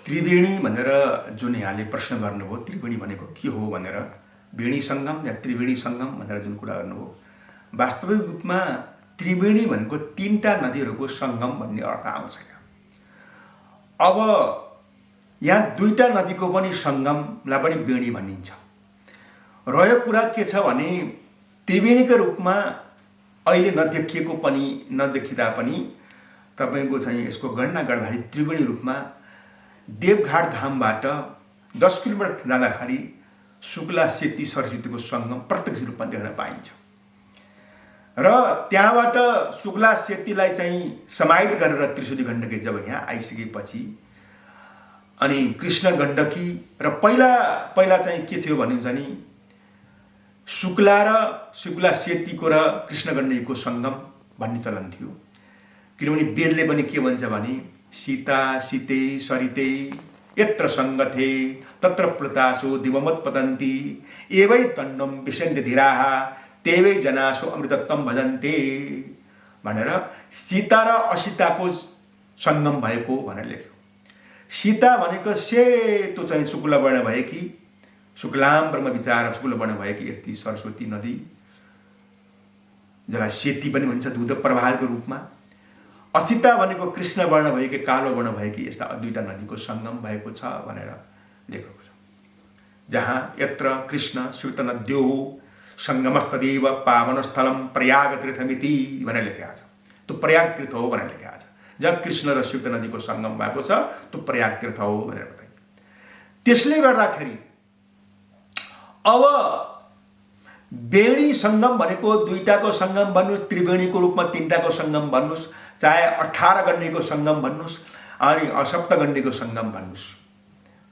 त्रिवेणी भनेर जुन यहाँले प्रश्न गर्नुभयो, त्रिवेणी भनेको के हो भनेर, वेणी सङ्गम या त्रिवेणी सङ्गम भनेर जुन कुरा गर्नुभयो, वास्तविक रूपमा त्रिवेणी भनेको तीनटा नदीहरूको सङ्गम भन्ने अर्थ आउँछ। अब यहाँ दुईटा नदीको पनि सङ्गमलाई पनि वेणी भनिन्छ। रह्यो कुरा के छ भने त्रिवेणीको रूपमा अहिले नदेखिँदा पनि तपाईँको चाहिँ यसको गणना गर्दाखेरि त्रिवेणी रूपमा देवघाट धामबाट 10 किलोमिटर जाँदाखेरि शुक्ला सेती सरस्वतीको सङ्गम प्रत्यक्ष रूपमा देख्न पाइन्छ। र त्यहाँबाट शुक्ला सेतीलाई चाहिँ समाहित गरेर त्रिशुली गण्डकी जब यहाँ आइसकेपछि अनि कृष्ण गण्डकी र पहिला चाहिँ के थियो भने चाहिँ शुक्ला सेतीको र कृष्ण गण्डकीको सङ्गम भन्ने चलन थियो। किनभने वेदले पनि के भन्छ भने सीता सीते सरिते यत्र सङ्गथे तत्र प्लुतासो दिवमत पतन्ति एवै तन्नम विशन्ति धीराः तेवै जनासो अमृतत्वम भजन्ते भनेर सीता र असीताको सङ्गम भएको भनेर लेख्यो। सीता भनेको सेतो चाहिँ शुक्ल वर्ण भएकी, शुक्लाम ब्रह्म विचार शुक्ल वर्ण भएकी यति सरस्वती नदी, जसलाई सेती पनि भन्छ दुध प्रवाहको रूपमा। असीता भनेको कृष्ण वर्ण भएकी, कालो वर्ण भएकी यस्ता दुईटा नदीको सङ्गम भएको छ भनेर लेखेको छ। जहाँ यत्र कृष्ण श्रुत नद्यो सङ्गमस्तदेव पावन स्थलम प्रयाग तीर्थमिति भनेर लेखेको छ। त्यो प्रयाग तीर्थ हो भनेर लेखेको छ। जहाँ कृष्ण र श्रुत नदीको सङ्गम भएको छ त्यो प्रयाग तीर्थ हो भनेर बताइयो। त्यसले गर्दाखेरि अब वेणी सङ्गम भनेको दुईटाको सङ्गम भन्नुहोस्, त्रिवेणीको रूपमा तीनटाको सङ्गम भन्नुहोस्, चाहे 18 गण्डीको सङ्गम भन्नुहोस् अनि सप्तगण्डीको सङ्गम भन्नुहोस्,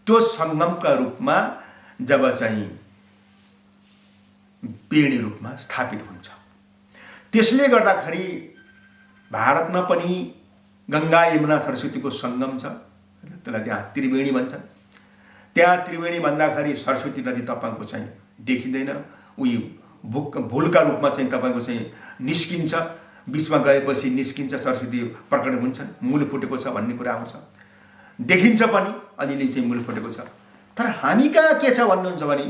त्यो सङ्गमका रूपमा जब चाहिँ वेणी रूपमा स्थापित हुन्छ। त्यसले गर्दाखेरि भारतमा पनि गङ्गा यमुना सरस्वतीको सङ्गम छ, त्यसलाई त्यहाँ त्रिवेणी भन्छन्। त्यहाँ त्रिवेणी भन्दाखेरि सरस्वती नदी तपाईँको चाहिँ देखिँदैन, उयो भुलका रूपमा चाहिँ तपाईँको चाहिँ निस्किन्छ, बिचमा गएपछि निस्किन्छ, सरस्वती प्रकट हुन्छन्, मूल फुटेको छ भन्ने कुरा आउँछ, देखिन्छ पनि अलिअलि चाहिँ मूल फुटेको छ। तर हामी कहाँ के छ भन्नुहुन्छ भने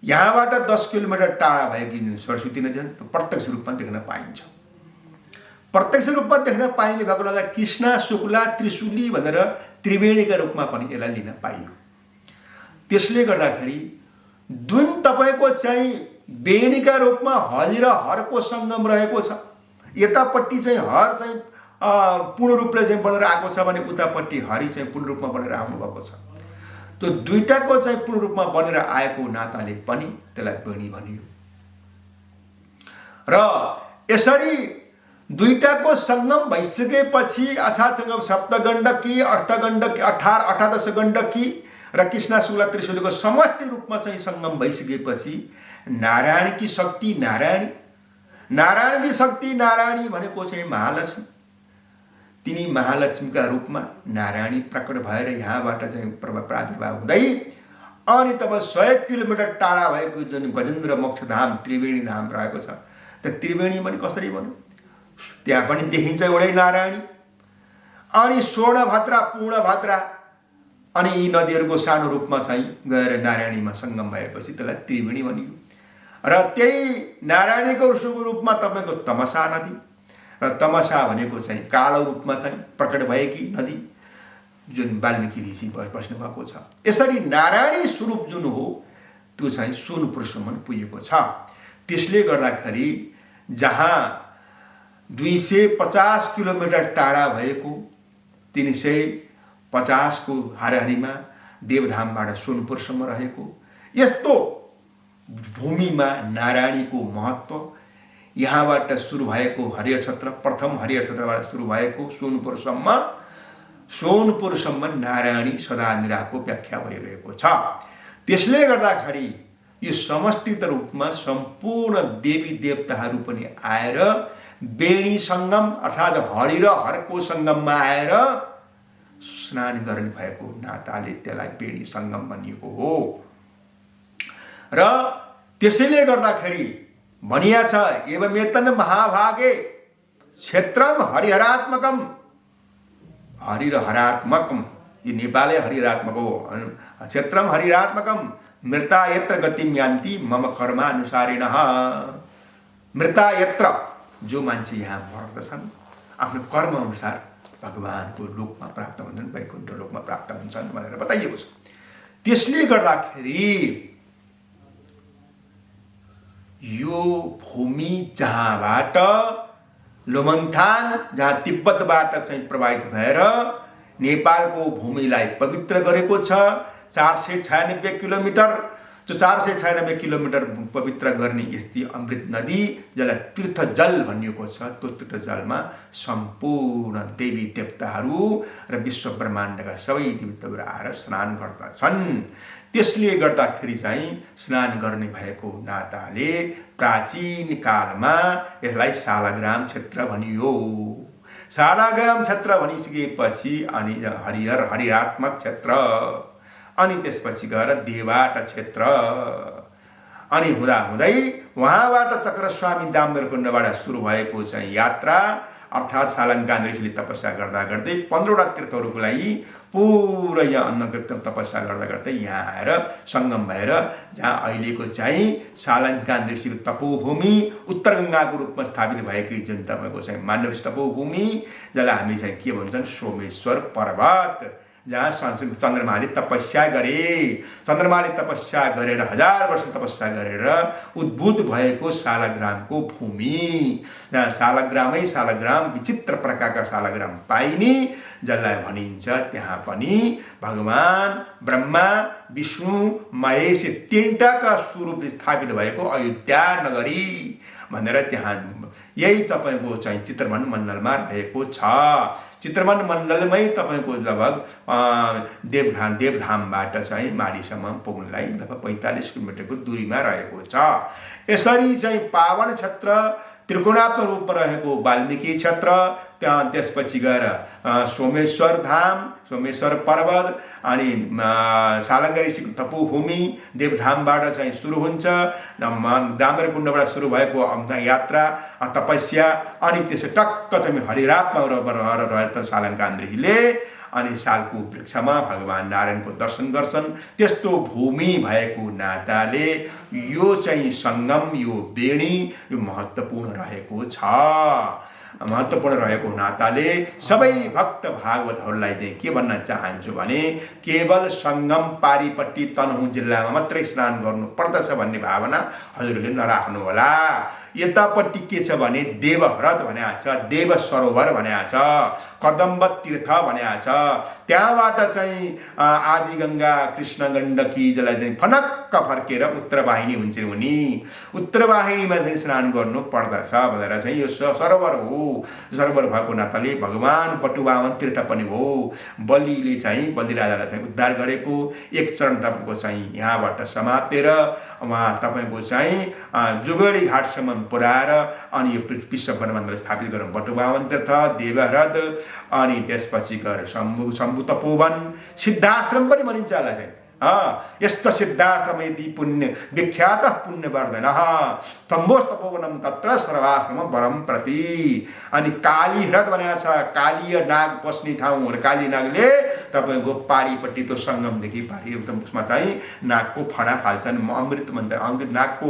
यहाँबाट 10 किलोमिटर टाढा भएकी सरस्वती नदी प्रत्यक्ष रूपमा देख्न पाइन्छ। प्रत्यक्ष रूपमा देख्न पाइने भएको हुँदा कृष्ण शुक्ला त्रिशुली भनेर त्रिवेणीका रूपमा पनि यसलाई लिन पाइयो। त्यसले गर्दाखेरि जुन तपाईँको चाहिँ वेणीका रूपमा हरि र हरको सङ्गम रहेको छ, यतापट्टि चाहिँ हर चाहिँ पूर्ण रूपले चाहिँ बनेर आएको छ भने उतापट्टि हरि चाहिँ पूर्ण रूपमा बनेर आउनुभएको छ। त्यो दुईटाको चाहिँ पूर्ण रूपमा बनेर आएको नाताले पनि त्यसलाई वेणी भनियो। र यसरी दुईटाको सङ्गम भइसकेपछि अछासँग सप्तगण्डकी, अष्टगण्डकी, 18 गण्डकी र कृष्ण शुक्ला त्रिशुलीको समष्टि रूपमा चाहिँ सङ्गम भइसकेपछि नारायणकी शक्ति नारायणकी शक्ति नारायणी भनेको चाहिँ महालक्ष्मी, तिनी महालक्ष्मीका रूपमा नारायणी प्रकट भएर यहाँबाट चाहिँ प्रादुर्भाव हुँदै अनि तब 100 किलोमिटर टाढा भएको जुन गजेन्द्र मोक्षधाम त्रिवेणी धाम रहेको छ, त्यो त्रिवेणी पनि कसरी भन्यो, त्यहाँ पनि देखिन्छ एउटै नारायणी अनि स्वर्णभद्रा पूर्णभद्रा अनि यी नदीहरूको सानो रूपमा चाहिँ गएर नारायणीमा सङ्गम भएपछि त्यसलाई त्रिवेणी भनियो। र त्यही नारायणीको रूपमा तपाईँको तमसा नदी, र तमसा भनेको चाहिँ कालो रूपमा चाहिँ प्रकट भएकी नदी जुन वाल्मीकि ऋषि बस्नु भएको छ। यसरी नारायणी स्वरूप जुन हो त्यो चाहिँ सोनपुरसम्म पुगेको छ। त्यसले गर्दाखेरि जहाँ 250 किलोमिटर टाढा भएको 350 को हाराहारीमा देवधामबाट सोनपुरसम्म रहेको यस्तो भूमिमा नारायणीको महत्त्व, यहाँबाट सुरु भएको हरिहर क्षेत्र, प्रथम हरिहर क्षेत्रबाट सुरु भएको सोनपुरसम्म नारायणी सदानिराको व्याख्या भइरहेको छ। त्यसले गर्दाखेरि यो समष्टिगत रूपमा सम्पूर्ण देवी देवताहरू पनि आएर वेणी सङ्गम अर्थात् हरि र हरको सङ्गममा आएर स्नान गर्ने भएको नाताले त्यसलाई वेणी सङ्गम भनिएको हो। र त्यसैले गर्दाखेरि भनिया छ एवमेतन महाभागे क्षेत्रम हरिहरात्मकम, हरि र हरात्मकम यो नेपालै हरिरात्मक हो। क्षेत्रम हरिरात्मकम मृता यत्र गतिम यान्ति मम कर्मानुसारिणः। मृता यत्र, जो मान्छे यहाँ मर्दछन् आफ्नो कर्म अनुसार भगवानको लोकमा प्राप्त हुन्छन्, वैकुण्ठ लोकमा प्राप्त हुन्छन् भनेर बताइएको छ। त्यसले गर्दाखेरि यो भूमि जहाँबाट लोमन्थान, जहाँ तिब्बतबाट चाहिँ प्रभावित भएर नेपालको भूमिलाई पवित्र गरेको छ 496 किलोमिटर। त्यो 496 किलोमिटर पवित्र गर्ने यस्ती अमृत नदी जसलाई तीर्थ जल भनिएको छ, त्यो तीर्थ जलमा सम्पूर्ण देवी देवताहरू र विश्व ब्रह्माण्डका सबै देवताहरू आएर स्नान गर्दछन्। त्यसले गर्दाखेरि चाहिँ स्नान गर्ने भएको नाताले प्राचीन कालमा यसलाई शालग्राम क्षेत्र भनियो। शालग्राम क्षेत्र भनिसकेपछि अनि हरिरात्मक क्षेत्र, अनि त्यसपछि गएर देवाट क्षेत्र, अनि हुँदै वहाँबाट चक्रस्वामी दामोदर कुण्डबाट सुरु भएको चाहिँ यात्रा, अर्थात् सालङ्कान ऋषिले तपस्या गर्दा गर्दै 15वटा तीर्थहरूको लागि पुरा यहाँ अन्नकृत तपस्या गर्दा गर्दै यहाँ आएर सङ्गम भएर जहाँ अहिलेको चाहिँ सालङ्कान ऋषिको तपोभूमि उत्तर गङ्गाको रूपमा स्थापित भएको जुन तपाईँको चाहिँ माण्डव तपोभूमि, जसलाई हामी चाहिँ के भन्छन् सोमेश्वर पर्वत, जहाँ चन्द्रमाले तपस्या गरे। चन्द्रमाले तपस्या गरेर 1000 वर्ष तपस्या गरेर उद्भूत भएको शालग्रामको भूमि, जहाँ शालग्रामै शालग्राम, विचित्र प्रकारका शालग्राम पाइने, जसलाई भनिन्छ त्यहाँ पनि भगवान ब्रह्मा विष्णु महेश तीनटाका स्वरूप स्थापित भएको अयोध्या नगरी भनेर त्यहाँ यही तपाईँको चाहिँ चित्रवन मण्डलमा रहेको छ। चित्रवन मण्डलमै तपाईँको लगभग देवधामबाट चाहिँ माडीसम्म पुग्नलाई लगभग 45 किलोमिटरको दूरीमा रहेको छ। यसरी चाहिँ पावन क्षेत्र त्रिकोणात्मक रूपमा रहेको वाल्मीकि क्षेत्र, त्यहाँ त्यसपछि गएर सोमेश्वर धाम, सोमेश्वर पर्वत, अनि सालङ्का ऋषिको तपोभूमि देवधामबाट चाहिँ सुरु हुन्छ, दामोदर कुण्डबाट सुरु भएको यात्रा तपस्या, अनि त्यसो टक्क चाहिँ हरिरात्मक रहेर सालङ्कान ऋषिले अनि सालको वृक्षमा भगवान नारायणको दर्शन गर्छन्। त्यस्तो भूमि भएको नाताले यो चाहिँ सङ्गम, यो बेणी यो महत्त्वपूर्ण रहेको छ। महत्त्वपूर्ण रहेको नाताले सबै भक्त भागवतहरूलाई चाहिँ के भन्न चाहन्छु भने केवल सङ्गम पारिपट्टि तनहुँ जिल्लामा मात्रै स्नान गर्नु पर्दछ भन्ने भावना हजुरहरूले नराख्नु होला। यतापट्टि के छ भने देवव्रत भनेको छ, देव सरोवर भनेको छ, कदम्ब तीर्थ भनेको छ, त्यहाँबाट चाहिँ आदि गङ्गा कृष्ण गण्डकी जसलाई चाहिँ फनक्क फर्केर उत्तरवाहिनी हुन्छ हुने, उत्तरवाहिनीमा चाहिँ स्नान गर्नु पर्दछ भनेर चाहिँ यो सरोवर हो। सरोवर भएको नाताले भगवान पटुबावन तीर्थ पनि हो। बलिले चाहिँ बलिराजालाई चाहिँ उद्धार गरेको एक चरण तपाईँको चाहिँ यहाँबाट समातेर उहाँ तपाईँको चाहिँ जुगडी घाटसम्म पुर्याएर अनि यो विश्व ब्रह्माण्ड स्थापित गर्नु पटुबावन तीर्थ, देवह्रद, अनि त्यसपछि गएर शम्भु तपोवन, सिद्धाश्रम पनि भनिन्छ यसलाई चाहिँ। यस्तो सिद्धाश्रम यदि पुण्य विख्यात पुण्यवर्धनः स्तम्भोस्तपोवनम तत्र सर्वाश्रम वरम प्रति। अनि कालीह्रद भनेको छ, कालीय नाग बस्ने ठाउँ। काली नागले तपाईँको पारिपट्टि त्यो सङ्गमदेखि पारि उसमा चाहिँ नागको फडा फाल्छन्, अमृत भन्छ, अमृत नागको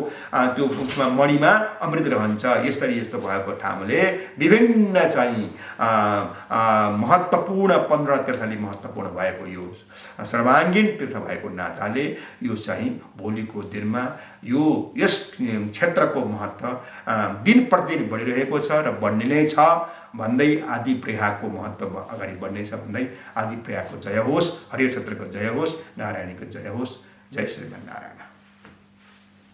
त्यो उसमा मणिमा अमृत रहन्छ। यसरी यस्तो भएको ठाउँले विभिन्न चाहिँ महत्त्वपूर्ण 15 तीर्थले महत्त्वपूर्ण भएको यो सर्वाङ्गीण तीर्थ भएको नाताले यो चाहिँ भोलिको दिनमा यो यस क्षेत्रको महत्त्व दिन प्रतिदिन बढिरहेको छ र बढ्ने नै छ भन्दै आदि प्रयागको महत्त्व अगाडि बढ्नेछ भन्दै आदि प्रयागको जय होस्, हरिहर क्षेत्रको जय होस्, नारायणीको जय होस्। जय श्रीमन्नारायण।